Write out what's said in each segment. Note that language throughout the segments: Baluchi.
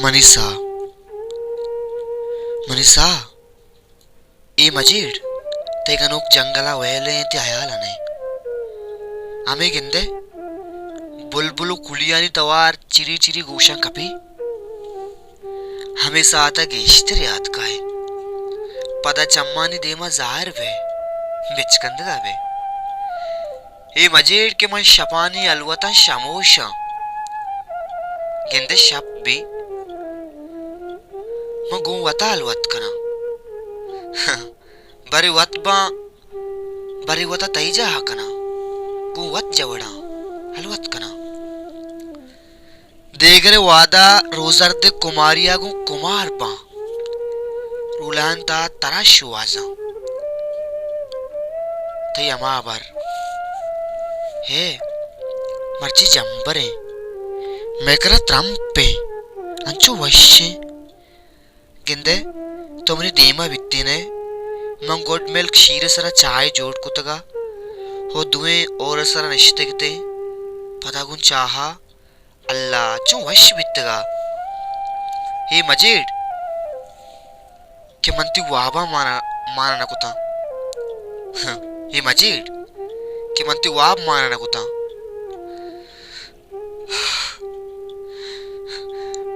منی ساہ، منی ساہ، اے مجیڑ، تئی گنوک جنگل ءَ ویل ایں، تئی ہیال ءَ نئیں۔ ہمے گندئے، بلبل ءُ کلیانی توار چری چری گوشاں کپی۔ ہمے ساعت ءَ گیشتر یات کائے۔ پدا چمانی دیما ظاہر بئے، بچکندگا بئے۔ اے مجیڑ کہ من شپانی ہلوتاں شموشاں۔ گندئے شپ بی، من گوں وتا ہلوت کناں۔ برے وت باں، برے وتا تئی جاہ کناں، گوں وت جوڑاں، ہلوت کناں۔ دیگرے وہدا روزرد کماریا گوں کمار باں، رولان تا ترا شوہازاں۔ تئی ہما بر ہے مرچی جمبریں، مئے کرا ترمپیں، انچو وشیں۔ گندئے، تو منی دیما بیتین ئے، من گڈ ملک شیر ءِ سرا چاہے جوڑ کتگا، ہو دوئیں ہور ءِ سرا نشتگ اتیں، پدا گوں چاہا اللہ چوں وش بیتگا۔ اے مجیڑ کہ من تئی واباں مانا، مانا نہ کتاں۔ اے مجیڑ کہ من تئی واب مانا نہ کتاں۔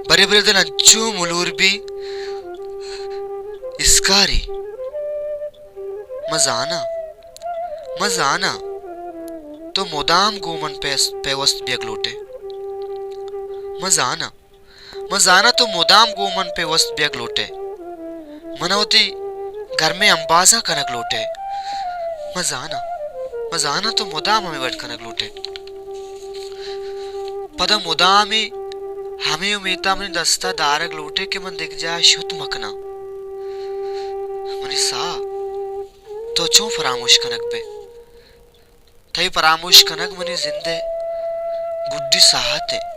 برے برے دل انچو ملور بی اسکاری۔ من زاناں، من زاناں، تو مدام گوں من پیس-، پیوست بیگ لوٹے۔ من زاناں، من زاناں تو مدام گوں من پیوست بیگ لوٹے۔ من وتی گرمیں امبازا کنگ لوٹے۔ من زاناں، من زاناں تو مدام ہمے وڑ کنگ لوٹے۔ پدا مدامی ہمے امیتا منی دستا دارگ لوٹے کہ من دگہ جاہ شت مکناں۔ منی ساہ، تو چون فراموش کنگ بئے؟ تئی پراموش کنگ منی زند ءِ گڈی ساہت ءِ۔